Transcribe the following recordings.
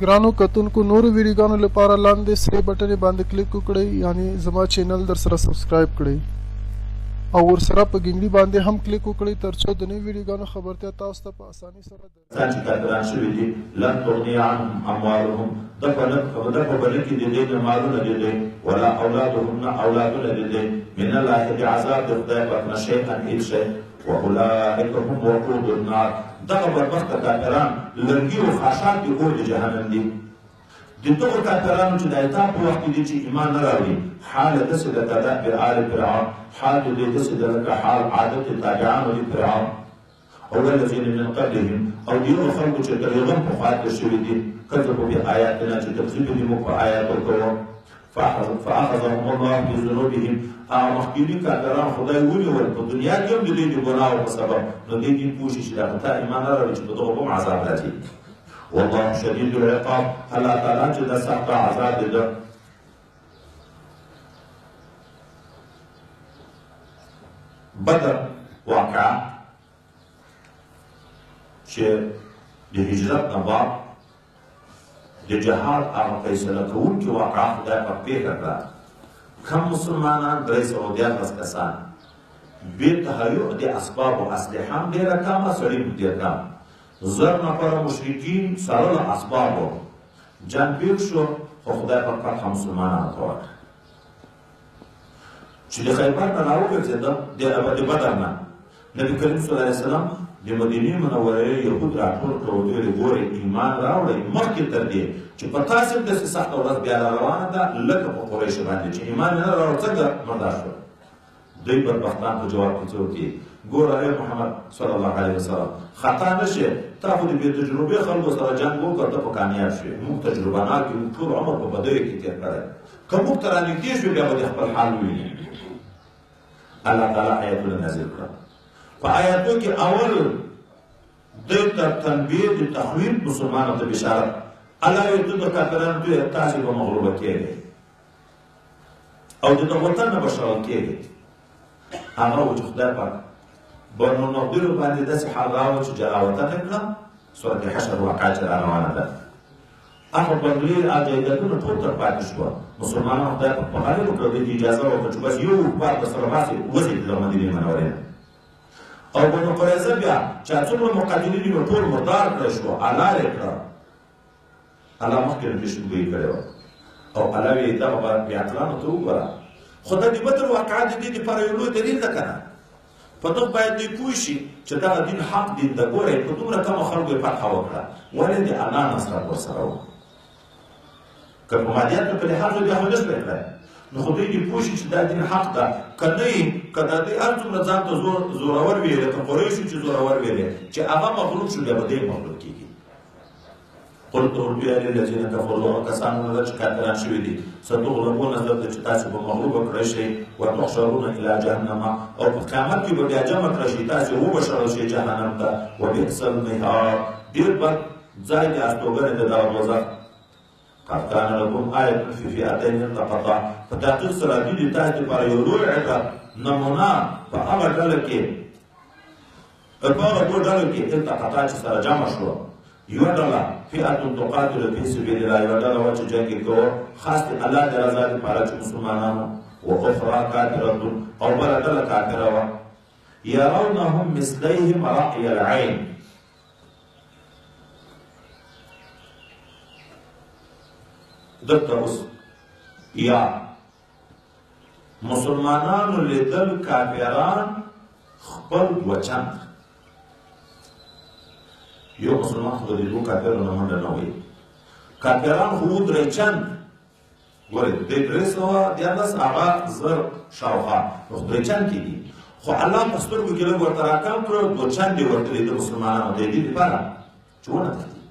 ګرانو کتونکو نورو ویډیوګانو لپاره لاندې سرې بټنې باندې کلیک وکړئ، یعنی زما چینل در سره سبسکرایب کړئ او ورسره په ګنګړي باندې هم کلیک وکړئ ترڅو د نوي ویډیوګانو خبرتیا تاسو ته په اسانۍ سره در کسان چې کافران شوي دي، لن تغنی عنهم اموالهم، دفع نه دفع به نه کړي د دوی نه مالونه د دوی، ولا اولادهم، نه اولادونه د دوی، من الله، د عذاب د خدای پاک نه، شیئا، هیڅ شی، واولئک هم وقود النار، دغه بدبخته کافران لرګي او خاشاک د اور د جهنم دي. د دغو کافرانو چې د عتاب په وخت کې دي چې ایمان نه راوړي، حال یې داسې ده کدأب آل فرعون، حال د دوی داسې ده لکه حال عادت تابعانو د فرعون، او والذین من قبلهم، او د هغو خلکو چې تر هغه هم پخوا تېر شوي دي، کذبوا بآیاتنا، چې تکذیب یې د موږ په آیاتو کوه. فأخذهم الله بذنوبهم، هغه مخکیني کافران خدای ونیول په دنیا کې هم د دوی د ګناهو په سبب، نو دوی دې پوه شي چې دا په تا ایمان نه راوړي چې په دغو به هم عذاب راځي. والله شدید العقاب، الله تعالی چې دا سخت عذاب دی ده. بدر واقعه چې د هجرت نه بعد د جهاد هغه فیصله کوونکې واقعه خدای پاک پېښه کړه، کم مسلمانان 313 کسان، بې تهیؤ د اسبابو، اسلحه هم ډېره کمه، سړي هم ډېر کم، 1000 نفره مشرکین سره له اسبابو، جنګ پېښ شو، خو خدای پاک فتحه مسلمانانو ته ورکړه. چې د خیبر نه راوګرځېده، د بدر نه، نبی کریم صلی الله علیه وسلم د مدینې منورې یهود راټول کړل او ویل ګورئ ایمان راوړئ مخکې تر دې چې په تاسې هم داسې سخته ورځ بیا را روانه ده لکه په قریشو باندې چې ایمان یې نه راوړ څنګه مردار شول. دوی بدبختان په جواب کې څه وکړي؟ ګوره ای محمد صلی الله علیه وسلم، خطا نه شې، تا خو د بې تجربې خلکو سره جنګ وکړ، ته په کامیاب شوې، موږ تجربه ناک یو، موږ ټول عمر په بدیو کې تېر کړی، که موږ ته رانږدې شوې بیا به دې خپل حال ووینې. الله تعالی آیتونه نازل کړل. په آیاتو کې اول دوی ته تنبیه د تخویف، مسلمانانو ته بشارت. الله یې ته د کافرانو ته تاسې به مغلوبه کېږئ او د دغه وطن نه به شړل کېږئ. هغه و چې خدای پاک بنو نضیر باندې داسې حال راوړ چې جلا وطن یې کړه. سورت حشر واقعه چې را روانه ده، هغه بنګلې هغه جایدادونه ټول تر پاتې شوه. مسلمانانو خدای پاک په غالب کړه، دوی ته اجازه ورکړه چې بس یو بار به سره باسي وځي د مدینې منورې نه. او بنو قریظه بیا چې څومره مقاتلین دي نو ټول مردار کړی شو، حلال یې کړه. الله مخکې نه پېشنګویي کړې وه او الله ویې دغه به بې عقلانو ته وګوره. خو د دې بدر واقعه د دې دپاره یو لوی دلیل ده که نه؟ په دغه باید دوی پوه شي چې دغه دین حق دین ده. ګورئ په دومره کمو خلکو یې فتحه وکړه، ولې؟ د الله نصرت ورسره و. که په مادیاتو په لحاظ بیا خو نه شوی کړی، نو خو دوی دې پوه شي چې دا دین حق ده. که نه یې، که دا دوی هر څومره ځان ته زورور ویلې، که قریشو چې زورور ویلې چې هغه مغلوب شو، بیا به دوی مغلوب کېږي. قل ورته للذین کفروا، هغه کسانو له چې کافران شوي دي، ستغلبون، زر ده چې تاسو به مغلوب کړی شئ، وتحشرون الی جهنم، او په قیامت کې به بیا جمع کړی شئ، تاسو وبه شړل شئ جهنم ته. وبئس المهاد، ډېر بد ځای د استوګنې د دغه دوزخ. قد کان لکم آیة فی فئتین التقطا، په تحقیق سره دي د تاسو لپاره یو لوی عبرت نمونه په هغه ډله کې، په هغه دوو ډلو کې، التقطا، چې سره جمع شوه. یوه ډله فئة تقاتل فی سبیل الله، یوه ډله وه چې جنګ یې کوه خاص د الله د رضا لپاره چې مسلمانانو، و اخرى کافرة، او بله ډله کافره وه. یرونهم مثلیهم رأی العین، دلته اوس یا مسلمانانو لیدل کافران خپل دوه چند. یو مسلمان خو د دوو کافرو نه منډه نه وایي، کافران خو وو درې چند. ګورئ د 313، هغه 1000 شاوخوا، نو خو درې چند کېږي، خو الله په سترګو کې لږ ورته راکم کړو، دوه چند یې ورته لیده مسلمانانو د دې لپاره چې ونه تښتي.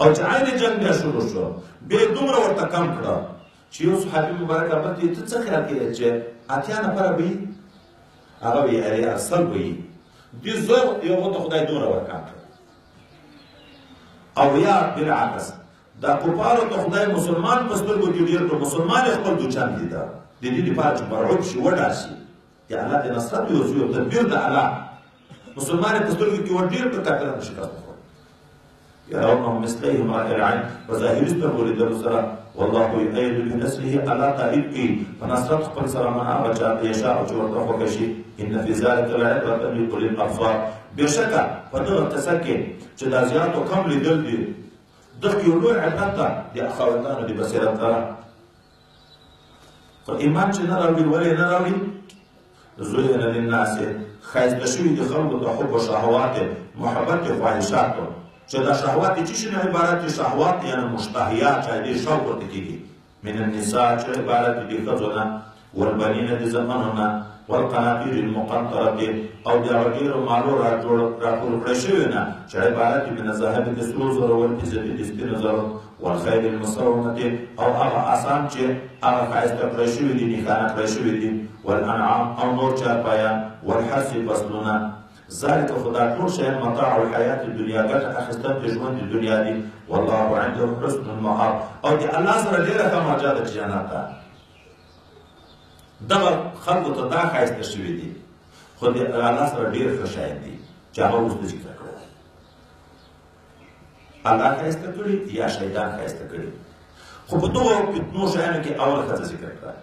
او چې عین جنګ بیا شروع شو، بیا یې دومره ورته کم کړه چې یو صحابي مبارک هغه ته ته څه خیال کوې چې 80 نفره به وي؟ هغه وایي ارې 100 به وي. دې 1000 یو غوته خدای دومره ورکم کړ. او یا بالعکس دا کفارو ته خدای مسلمان په سترګو کې ډېر کړ، مسلمان یې خپل دوچان لیده د دې لپاره چې مرعوب شي، وډار شي، د الله د نصرت یو تدبیر د الله، مسلمان یې په سترګو کې ور ډېر کړ، کافرانو شکست وخوړ. يرونهم مثليهم رأي العين په ظاهري سترګو لیدلو سره. والله يؤيد بنصره، الله تایید کوي په نصرت خپل سره من هغه چا ته یشاء چې ورته خوښه شي. ان في ذلك لعبرة لأولي الأبصار. بېشکه په دغه قصه کې چې دا زیات او کم لیدل دي، دغه یو لوی عبرت ده د خاوندانو د بصیرت لره. خو ایمان چې نه راوړي، ولې نه راوړي؟ زین للناس، ښایسته شوي دي خلکو ته حب شهوات، محبت خواهشاتو، چې دا شهوات چې شي نه عبارت دي، شهوات یعنې مشتهیات چې دې شوق ورته کېږي، من النساء چې عبارت دي ښځو نه، والبنین د زمنو نه، والقناطیر المقنطرة او د هغه ډېرو مالو راټول کړی شویو نه چې عبارت دي من الذهب د سرو زرو، والفضة د سپینو زرو، والخیل المسومة او هغه اسان چې هغه ښایسته کړی شوي دي، نښانه کړی شوي دي، والانعام او نور چارپایان، والحرث فصلونه. ذلك خو دا ټول شیان متاع الحیات الدنیا، ګټه اخیستل د ژوند د دنیا دي. والله عنده حسن المآب، او د الله سره ډېره ښه مرجع ده چې جنت ده. دغه خلکو ته دا ښایسته شوي دي، خو د الله سره ډېر ښه شیان دي چې هغه وروسته ذکر کړل. الله ښایسته کړي یا شیطان ښایسته کړي، خو په دغو فتنو شیانو کې اوله ښځه ذکر کړه.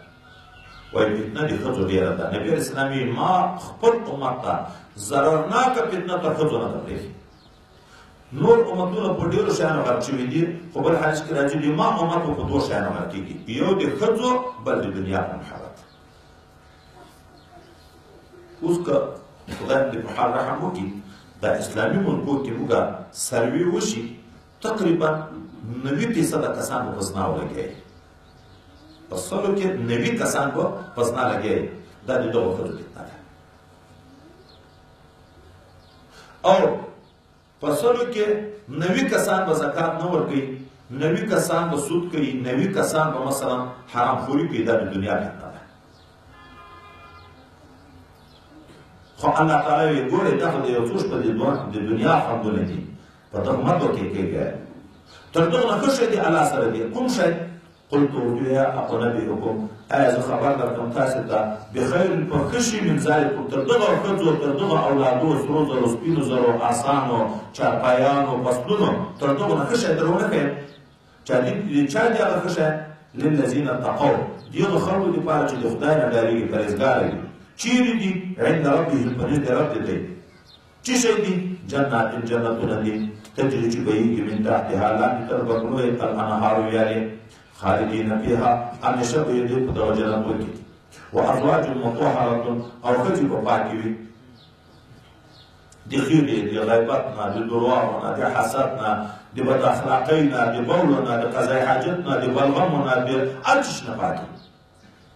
وایي فتنه د ښځو ډېره ده. نبي علیه السلام وایي ما خپل امت ته ضررناکه فتنه تر ښځو نه ده پرېښې. نور امتونه په ډېرو شیانو غرق شوي دي، خو بل حدیث کې راځي دي ما امت په دوو شیانو غرق کېږي، یو د ښځو، بل د دنیا په محبت. اوس که خدای دې په حال رحم وکړي، دا اسلامي ملکو کې موږ سروې وشي، تقریبا 90% کسان به په زنا ولګوي، په سلو کې 90 کسان به په زنا لګوي. دا د دغو ښځو فتنه ده. او په سلو کې 90 کسان به زکات نه ورکوي، 90 کسان به سود کوي، 90 کسان به مثلا حرام خوري کوي. دا د دنیا فتنه ده. خو الله تعالی وایي ګورئ دا خو د یو څو شپه د دنیا خوندونه دي، په دغه مه دوکې کېږئ. تر دغه نه ښه شی د الله سره دی. کوم شی؟ قلت ورته أنبئكم، آیا زه خبر درکړم تاسې ته بخیر په ښه شي من ذلکم، تر دغه ښځو، تر دغه اولادو، سرو زرو، سپینو زرو، اسانو، چارپایانو، فصلونو، تر دغو نه ښه شی در ونه ښیم. چا دي هغه ښه شی؟ للذین اتقوا، د هغو خلکو دپاره چې د خدای نه ډارېږي، پرهېزګاره وي. چیرې دي؟ عند ربهم، په نزد رب دې دی. څه شی دي؟ جنات، جنتونه دي، تجري چې بهېږي من تحتها، لاندې تر بکړو یې الانهار ویالې، خالدین فیها، همیشه به یې دوی په دغه جنتو کې، وازواج مطهرة، او ښځې به پاکې وي د خیرې، د غیبت نه، د درواغو نه، د حسد نه، د بد اخلاقۍ نه، د بولو نه، د قضای حاجت نه، د بلغمو نه، د هر څه نه پاکې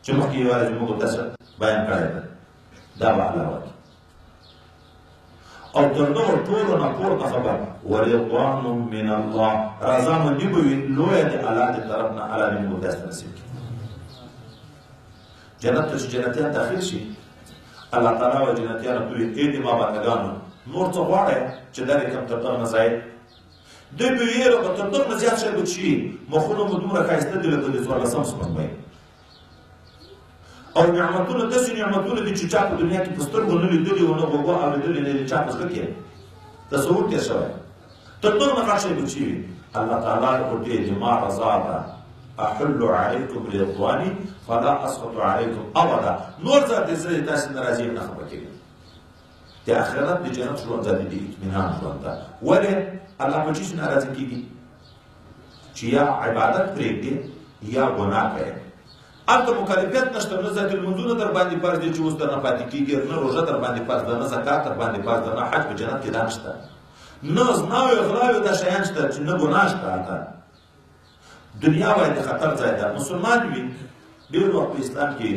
چې مخکې یوازې موږ تاسو بیان کړی ده. دا به الله ورکړي. او تر دغو ټولو نه پورته خبر ورضوان من الله، رضامندي به وي لویه د الله د طرف نه، الله دې موږ تاسو ته نصیب کړي. جنت ته چې جنتیان داخل شي، الله تعالی وایي جنتیانو ته وایي ای د ما بندګانو، نور څه غواړئ چې دا دې کوم تر دغه نه زاید؟ دوی به ویل که تر دغه نه زیات شی به چي مخونه مو دومره ښایسته دي لکه د 14 سپوږمۍ، او نعمتونه داسې نعمتونه دي چې چا په دنیا کې په سترګو نه لیدلي او نه غوږو اورېدلي نه دي، چا په زړه کې تصور تېر شوی. تر دغه نه غټ شی به چي وي؟ الله تعالی ورته وایي ما رضا ده، احل علیکم رضواني فلا اسخط علیکم ابدا. نور ځای دې زه تاسې نه راضي یم، نه خفه کېږم. د آخرت د جنت ژوند ځای د اطمینان ژوند ده. ولې الله په څه ناراضي کېږي؟ چې یا عبادت پرېږدي یا ګناه کوي. هلته مکلفیت نشته، نه ذات لمونځونه در باندې فرض دي چې اوس درنه پاتې کېږي، نه روژه در باندې فرض ده، نه زکات در باندې فرض ده، نه حج په جنت کې دا نشته، نه زناوې غلاوې دا شیان شته چې نه ګناه شته. هلته دنیا وایي د خطر ځای ده. مسلمان وي ډېر وخت په اسلام کې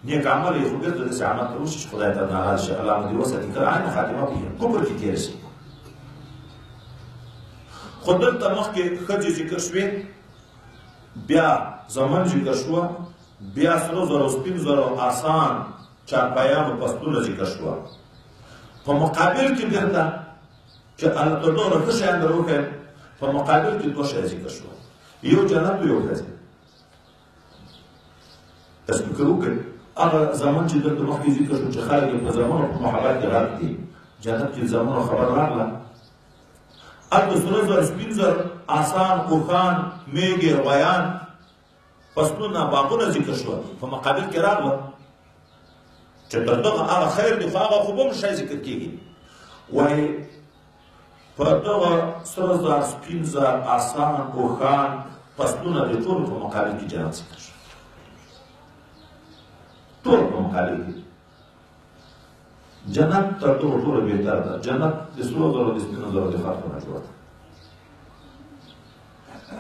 نیک عمل یې، خو بېرته داسې عمل ته وشي چې خدای ته ناراض شي، الله مو دې وساتي، کله عین خاتمه په کفر کې تېر شي. خو دلته مخکې ښځې ذکر شوې، بیا زمن ذکر شوه، بیا سرو زرو سپین زرو آسان چارپایانو پستونه ذکر شوه. په مقابل کې بېرته چې الله تر دومره ښه شیان در وښیم، په مقابل کې دوه شیان ذکر شوه، یو جنت و یو ښځې. تاسو فکر وکړئ، هغه زمن چې دلته مخکې ذکر شو چې خلک یې په زمنو په محبت کې غرق دي، جنت کې زمنو خبر راغله. هلته سره زر، سپین زر، آسان، اوښان، میږې، غویان، فصلونه، باغونه ذکر شول. په مقابل کې راغله چې تر دغه هغه خیر دی، خو هغه خو به هم شی ذکر کېږي. وایي په دغه سره زر، سپین زر، آسان، اوښان، فصلونه د ټولو په مقابل کې جنت ذکر شو. ټول په مقابل کې جنت تر دغو ټولو بهتر ده. جنت د سرو زرو، د سپینو زرو د خلکو نه جوړ ده.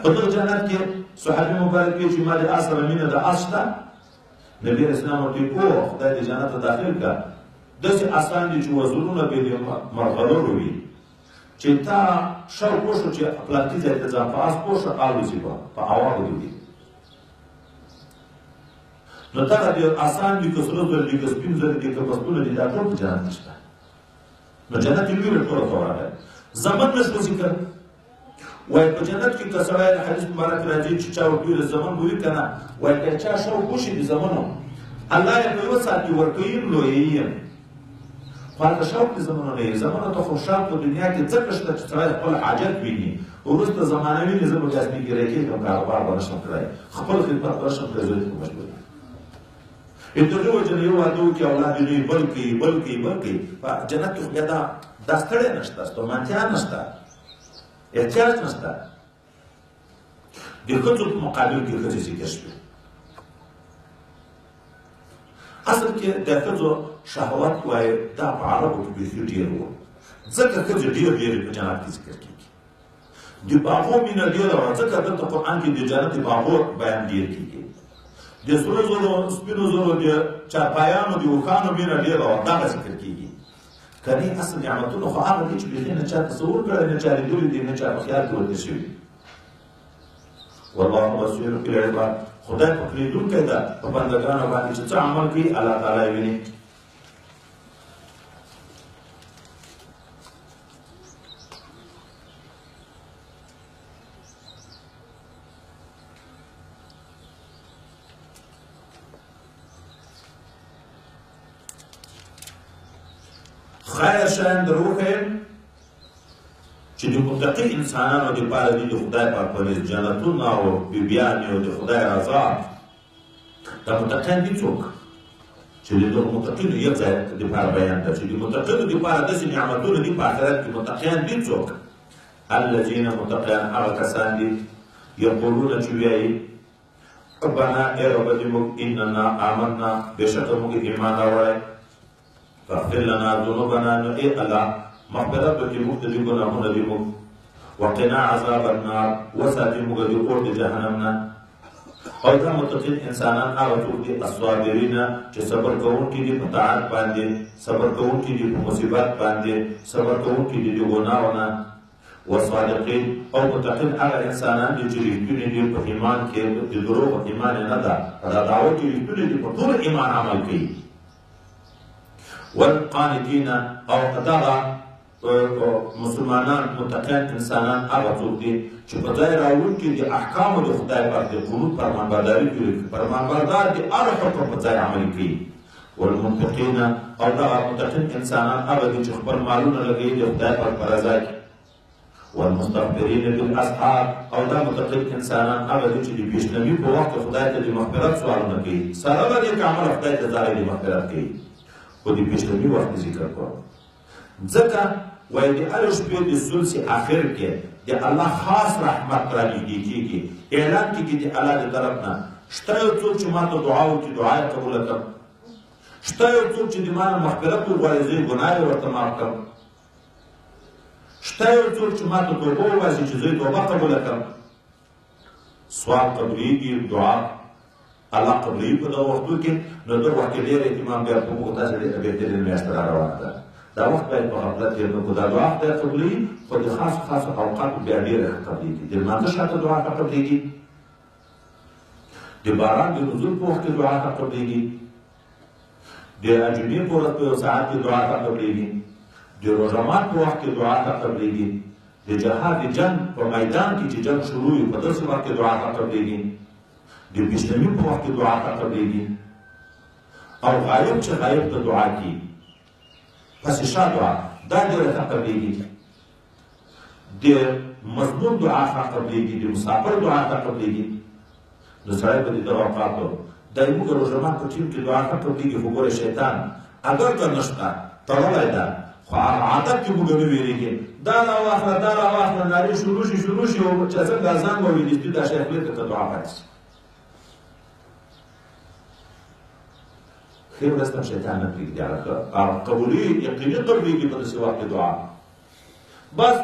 په دغه جنت کې صحابي مبارک وایي چې ما د آس سره مینه د آس شته. نبي علیه السلام ورته وایي اوه خدای دې جنت ته داخل کړه. داسې اسان دي چې وزرونه به یې د مرغلرو وي، چې تا شوق وشو چې پلانکي ځای ته ځم، په آس پوه شه الوځي به په هوا به دې وړي. نو دغه دې اسان دي که سره زر دي که سپین زر دي که پسونه دي، دا ټول په جنت کې شته. نو جنت یې لوی ټولو ته ورغی. زمن نه شو ذکر. وایي په جنت کې که سړی د حدیث مبارک راځي چې چا ورته ویل زمن به وي که نه، وایي که چا شوق وشي د زمنو، الله یې په یوه ساعت کې ورکوي هم لویوي یې هم. خو هلته شوق د زمنو نه وي. زمنو ته خو شوق په دنیا کې ځکه شته چې سړی خپل حاجت ویني، وروسته زمانه ویني زه به بیا سپین ږیری کېږم، کاروبار به نه شم کړی، خپل خدمت به نه شم کړی، زه دې ته مجبور یم. د دې وجې نه یو واده وکړي، اولاد یې نه وي، بل کوي، بل کوي، بل کوي. په جنت کې خو بیا دا ستړی نشته، ستومانتیا نشته، احتیاج نشته. د ښځو په مقابل کې ښځې ذکر شوې. اصل کې د ښځو شهوت وایي دا په عربو کې بیخي ډېر و، ځکه ښځې ډېر ډېرې په جنت کې ذکر کېږي. د باغو مینه ډېره وه، ځکه دلته قرآن کې د جنت د باغو بیان ډېر کېږي. د سرو زرو، سپینو زرو، د چارپایانو، د اوښانو مینه ډېره وه، دغه ذکر کېږي. که نه اصل نعمتونه خو هغه دي چې بیخي نه چا تصور کړی، نه چا لیدلي دي، نه چا په خیال کې ورته شوي. والله بصیر بالعباد، خدای په لیدونکی ده په بندګانو باندې چې څه عمل کوي الله تعالی یې ویني. خیر شیان در وښیم چې د متقي انسانانو دپاره دي د خدای پاک په نزد جنتونه او بیبیانې او د خدای رضا. دا متقیان دي څوک چې د دغو متقینو یو ځای دپاره بیان ده چې د متقینو دپاره داسې نعمتونه دي په آخرت کې. متقیان دي څوک؟ الذین متقیان هغه کسان دي یقولون چې وایي ربنا ای رب دې موږ اننا آمنا، بېشکه موږ ایمان راوړی، فاغفر لنا ذنوبنا، نو ای الله مغفرت وکړي موږ ته دې ګناهونه دي موږ، وقنا عذاب النار، وساتي موږ د اور د جهنم نه. او دا متقین انسانان هغه څوک دي الصابرین چې صبر کوونکي دي په طاعت باندې، صبر کوونکي دي په مصیبت باندې، صبر کوونکي دي د ګناهو نه. والصادقین او متقین هغه انسانان دي چې رښتوني دي په ایمان کې، د دروغ ایمان یې نه ده، په دا دعوه کې رښتوني دي، په ټول ایمان عمل کوي. والقانتین او دغه مسلمانان متقین انسانان هغه څوک دي چې په ځای راوړونکي د احکامو د خدای پاک د قنوت فرمانبرداري کوي، فرمانبردار دي هر حکم په ځای عملي کوي. والمنفقین او دغه متقین انسانان هغه دي چې خپل مالونه لګوي د خدای پاک په رضا کې. والمستغفرین بالاسحار او دا متقین انسانان هغه دي چې د پیشنوي په وخت کې خدای ته د مغفرت سوالونه کوي، سره له دې که عمل خدای ته ځای د مغفرت کوي، خو د پیشنوي وخت ذکر کړو ځکه وایي د هرې شپې د ثلث اخر کې د الله خاص رحمت رانږدې کېږي، اعلان کېږي د الله د طرف نه شته یو څوک چې ما ته دعا وکړي دعا یې قبوله کړم، شته یو څوک چې د ما نه مغفرت وغواړي زه یې ګناه یې ورته معاف کړم، شته یو څوک چې ما ته توبه وباسي چې زه یې توبه قبوله کړم. سوال قبلېږي، دعا الله قبلوي په دغه وختو کې. نو دغه وخت کې ډېر اهتمام بیا په موږ تاسې ډېره بهترینه میاشت را روانه ده، دا وخت باید په غفلت تېر نه کړو. دا دعا خدای قبلوي، خو د خاصو خاصو اوقاتو بیا ډېره ښه قبلېږي. د لمانځه شاته دعا ښه قبلېږي، د باران د نزول په وخت کې دعا ښه قبلېږي، د جمعې په ورځ په یو ساعت کې دعا ښه قبلېږي، د روژه مات په وخت کې دعا ښه قبلېږي، د جهاد د جنګ په میدان کې چې جنګ شروع وي په داسې وخت کې دعا ښه قبلېږي، د پیشنوي په وخت کې دعا ښه قبلېږي، او غایب چې غایب ته دعا کوي پسې شا دعا دا ډېره ښه قبلېږي. د مظلوم دعا ښه قبلېږي، د مسافر دعا ښه قبلېږي. نو سړی به د دغه اوقاتو دا موږ روژه مات په ټیم کې دعا ښه قبلېږي، خو ګوره شیطان اګر که نشته تړلی ده، خو هغه عادت کې موږ نه وېرېږي. دا راواخله دا راواخله، نارې شروع شي شروع شي، او چې څنګه اذان واوري نږدې دا شی خولې ته دعا پاتې شي. ښې ورځ ته هم شیطان نه پرېږدي، هغه قبولي یقیني قبلېږي په داسې وخت کې دعا. بس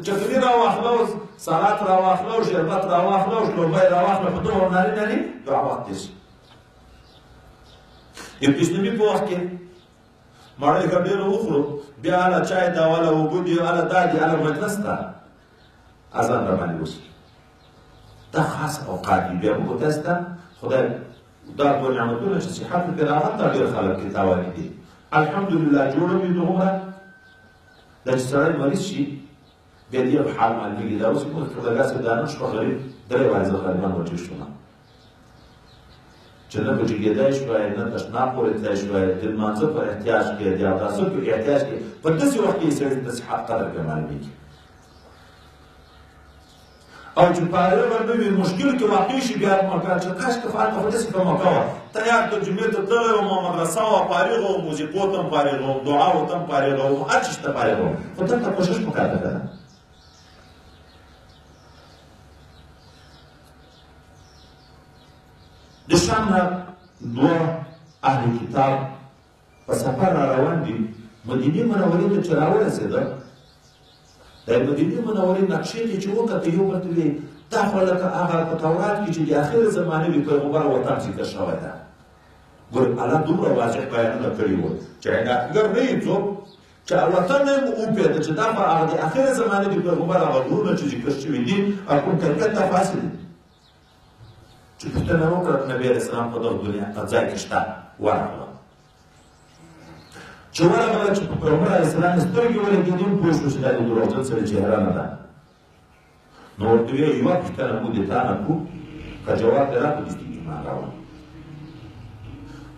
چکني راواخله او سلات راواخله او شربت راواخله او شلومبی راواخله، په دغه نارې نارې دعا وخت تېر شي. د پیشنبي په وخت کې مړۍ ښه ډېره وخورو، بیا هله چای ده، هله اوبه دي، هله دا دي، هله مجلس ده، اذان را باندې وشي. دا خاص اوقات دي. بیا موږ تاسو ته خدای دا دوه نعمتونه چې صحت او فراغت ته ډېر خلک کې تاواني دي. الحمدلله جوړه وي دومره دا چې سړی مریض شي بیا دې یو حال معلومېږي. دا اوس موږ خدای صاحب دا نن شپه غریب درې وارې زه غریبان وټې شوم چې نه په جګېدای شوای، نه تشناب پورې تلای شوای، د لمانځه په احتیاج کې، د اوداسه په احتیاج کې، په داسې وخت کې سړي د صحت قدر بیا معلومېږي. او چې فارغه نه وي، مشکل کې واقع شي، بیا مکه چې کاش که فارغه خو داسې په مکه وه، تیار ته جمعې ته تللی وم، مدرسه وه، فارغه وم، وظیفو ته هم فارغه وم، دعاو ته هم فارغه وم، هر چیز ته فارغه وم، خو دلته کوشش پکار ده که نه. د شام نه دوه اهل کتاب په سفر را روان دي، مدینې منورې ته چې راورسېده، د مدینې منورې نقشې ته چې وکته، یو بل ته ویل دا خو لکه هغه په تورات کې چې د اخر زمانې د پیغمبر وطن ذکر شوی ده. ګوره الله دومره واضح بیانونه کړي وو چې عنادګر نه یې څوک چې وطن یې وپېده چې دا خو هغه د اخر زمانې د پیغمبر هغه غرونه چې ذکر شوي دي او کوم کیفیت دا خو هسې دي. چې پوښتنه وکړه نبي علیه السلام په دغه دنیا ځای کې شته، ورغله. چې ورغله چې په پیغمبر علیه السلام یې سترګې ولګېدې، هم پوه شو چې دا د دروغجن سړي چهره نه ده. نو ورته ویې یوه پوښتنه موږ د تا نه کوو، که جواب دې راکړو دستي ایمان راوړو.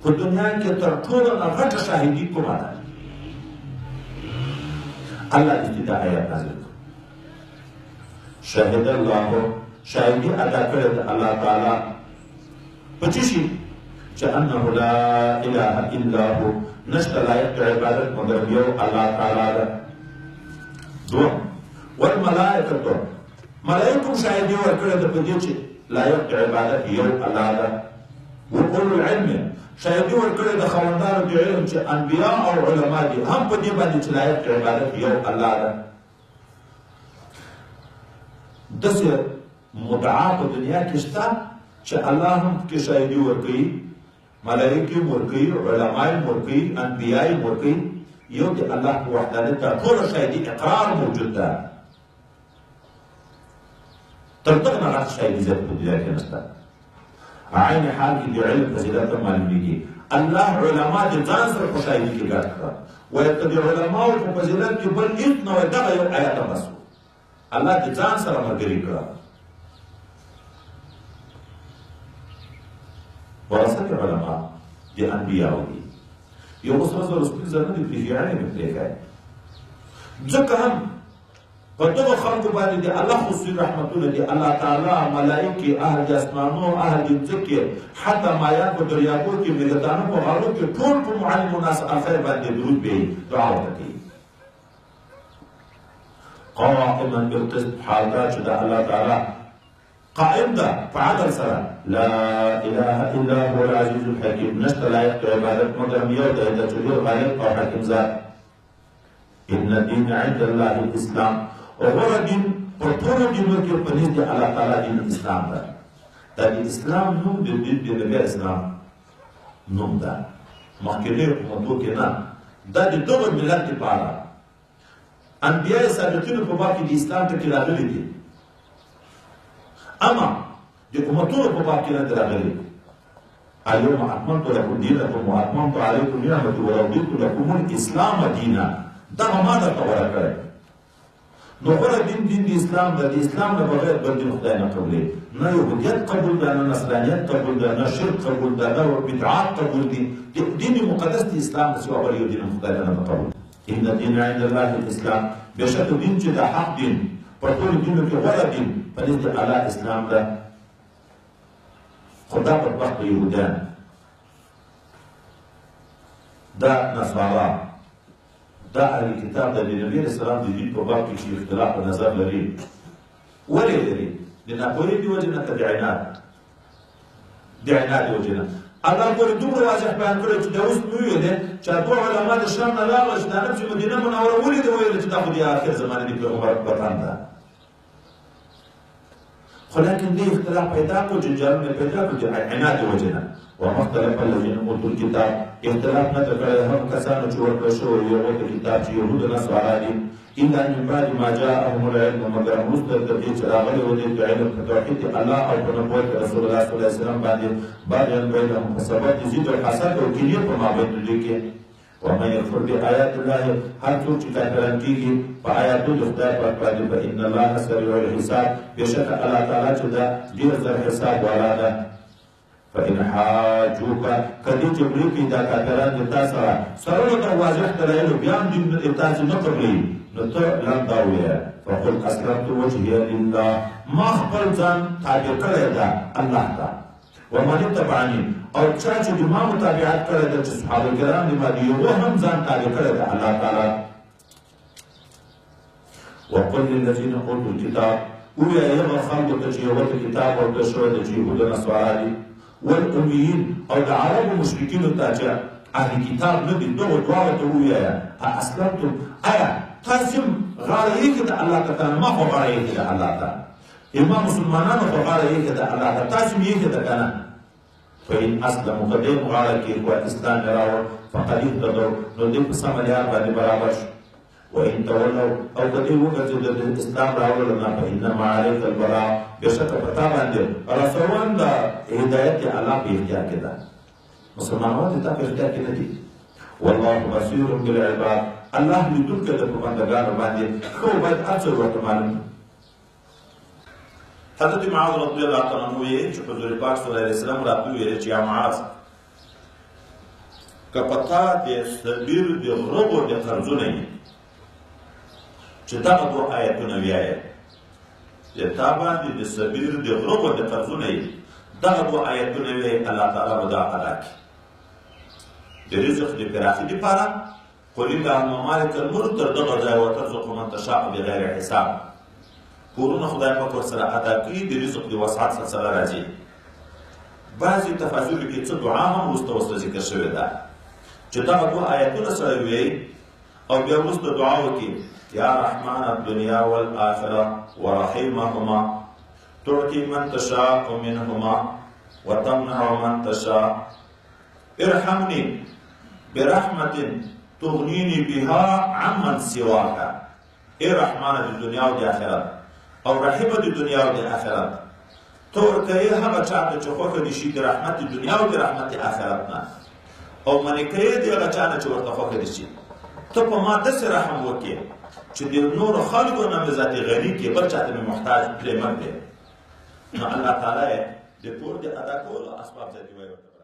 په دنیا کې تر ټولو نه غټه شاهدي کومه ده؟ الله دې دا آیات نازل کړ. شهد الله، شاهدي ادا کړې ده الله تعالی په څه شي؟ چې انه لا اله الا هو، نشته لایق د عبادت مګر یو الله تعالی ده. دوه، والملائکة، ملائکو شاهدي ورکړې ده په دې چې لایق د عبادت یو الله ده. واولو العلم، شاهدي ورکړې ده خاوندانو د علم چې انبیا او علما دي، هم په دې باندې چې لایق د عبادت یو الله ده. داسې مدعا په دنیا کې شته چې الله هم پکې شاهدي ورکوي، ملائکې هم ورکوي، علما یې هم ورکوي، انبیا یې هم ورکوي. یو د الله په وحدانیت ته ټوله شاهدي اقرار موجود ده. تر دغه نه غټه شاهدي زیاته په دنیا کې نشته. عین حال کې د علم فضیلت هم معلومېږي. الله علما د ځان سره په شاهدي کې ګډ کړه، وایي که د علماو په فضیلت کې بل هېڅ نه وای، دغه یو آیت هم بس و. الله د ځان سره ملګري کړه. ورثه علما د انبیاو دي. یو اوس زر سپین زر نه دي پرېښي، علم یې پرېښی. ځکه هم په دغو خلکو باندې د الله خصوصي رحمتونه دي. الله تعالی، ملائکې، اهل د اسمانو، اهل د مځکې، حتی مایان په دریابو کې، ملتانو په غاړو کې، ټول په معلم الناس الخیر باندې درود بیایي، دعا ورته کوي. قائما بالقسط، حال دا چې د الله تعالی قائم ده په عدل سره. لا اله الا هو العزیز الحکیم، نشته لایق د عبادت مګر یو دی، د چې ډېر غالب او حکیم ذات. ان الدین عند الله الاسلام، غوره دین په ټولو دینو کې په نزد الله تعالی دین اسلام ده. دا د اسلام نوم د دین د نبي اسلام نوم ده، مخکینیو امتو کې نه، دا د دغه ملت لپاره. انبیاء سابقینو په باب کې د اسلام ټکي راغلي دي، اما د امتونو په باب کې نه دي راغلي. اليوم اکملت لكم دينكم واتممت عليكم نعمتي ورضيت لكم الاسلام دينا، دغه ما درته غوره کړی. نو غوره دین دین د اسلام ده. د اسلام نه بغیر بل دین خدای نه قبولوي. نه یهودیت قبول ده، نه نصرانیت قبول ده، نه شرک قبول ده، نه بدعات قبول دي. دین مقدس د اسلام نه سوا بل یو دین هم خدای ته نه قبول. ان الدین عند الله الاسلام، بېشکه دین چې د حق دین په ټولو دینو کې غوره دین په نزد الله اسلام ده. خو دا بدبخته یهودیان، دا نصارا، دا اهل کتاب د نبي علیه السلام د دین په باب کې چې اختلاف نظر لري، ولې لري؟ د ناپوهۍ د وجې نه که د عناد؟ د عناد د وجې نه. الله ګورې دومره واضح بیان کړی چې دا اوس مې وویلې چې دوه علما د شام نه راغله چې دا نبي چې مدینه منوره ولیده، ویل چې دا خو د آخر زمانې د پیغمبر وطن ده. خو لیکن دې اختلاف پیدا کړو، جنجالونه پیدا کړو د عناد د وجې نه. وما اختلف الذين اوتوا الكتاب، اختلاف نه کړی هغه کسانو چې ورکړل شوی وي هغو ته کتاب چې یهود نصارا دي، الا من بعد ما جاءهم العلم، مګر وروسته تر دې چې راغلی و دوی ته علم په توحید الله او په نبوت رسول الله صلی الله علیه وسلم باندې، بغیا بینهم، په سبب د ضد او حسد او کینې په مابین دوی کې. ومن یکفر بآیات الله، هر څوک چې کافران کېږي په آیاتو د خدای پاک باندې، فإن الله سریع الحساب، بېشکه الله تعالی چې ده ډېر زر حساب والا ده. فإن حاجوک، که دې جګړې کوي دا کافران د تا سره سره له واضح دلایلو بیا هم دین تاسې نه قبلوي، نو ته لنډ دا ووایه فقل اسلمت وجهي لله، ما خپل ځان تابع کړی ده الله ته، ومن اتبعني، او چا چې د ما متابعت کړی ده چې صحابه کرام دي ما دي هغو هم ځان تابع کړی ده الله تعالی. وقل للذین اوتوا الکتاب، ووایه هغه خلکو ته چې هغو ته کتاب ورکړل شوی دی چې یهود نصارا دي، والأميين او د عربو مشرکینو ته چې اهل کتاب نه دي، دغو دواړو ته ووایه اسلمتم، آیا تاسې هم غاړه ایښې ده الله ته؟ که نه ما خو غاړه ایښې ده الله ته، ما مسلمانانو خو غاړه ایښې ده الله ته، تاسې هم ایښې ده که نه؟ فإن اسلموا، که دوی هم غاړه کېښوه اسلام یې راوړ، فقد اهتدوا، نو دوی په سمه لار باندې برابر شو. وإن تولوا، او که دوی وګرځېدل د اسلام راوړلو نه، فإنما علیک البلاغ، بېشکه په تا باندې رسول د هدایت د الله په اختیار کې ده، مسلمانان د تا په اختیار کې نه دي. والله بصیر بالعباد، الله لیدونکی ده په بندګانو باندې، ښه او بد هر څه ورته معلوم دي. حضرت معاذ رضی الله تعالی عنه ویل چې حضور پاک صلی الله علیه وسلم راته وویل چې یا معاذ، که په تا د سبیر د غره غوندې قرضونه وي چې دغه دوه آیتونه ویایه، د تا باندې د سبیر د غره غوندې قرضونه وي، دغه دوه آیتونه ویایي، الله تعالی به دا ادا کړي د رزق د پراخي دپاره. قل اللهم مالک الملک تر دغه ځایه وترزق من تشاء بغیر حساب، پورونه خدای پاک ورسره ادا کوي، د رزق د وسعت سلسله راځي. بعضې تفاصیلو کې څه دعا هم وروسته ورسره ذکر شوې ده چې دغه دوه آیتونه سره ووایي او بیا وروسته دعا وکړي، یا رحمان الدنیا والآخرة ورحیمهما تعطي من تشاء منهما وتمنع من تشاء ارحمني برحمة تغنيني بها عمن سواك. ای رحمان د دنیا او د آخرت او رحیم د دنیا او د آخرت، ته ورکوې هغه چا ته چې خوښه دې شي د رحمت د دنیا او د رحمت آخرت نه، او منې کوې د هغه چا نه چې ورته خوښه دې شي. ته په ما داسې رحم وکړې چې د نورو خلکو نه مې ذاتې غني کړې، بل چا ته مې محتاج پرې مه کړې. نو الله تعالی یې د پور د ادا کولو اسباب زیاتوي ورته.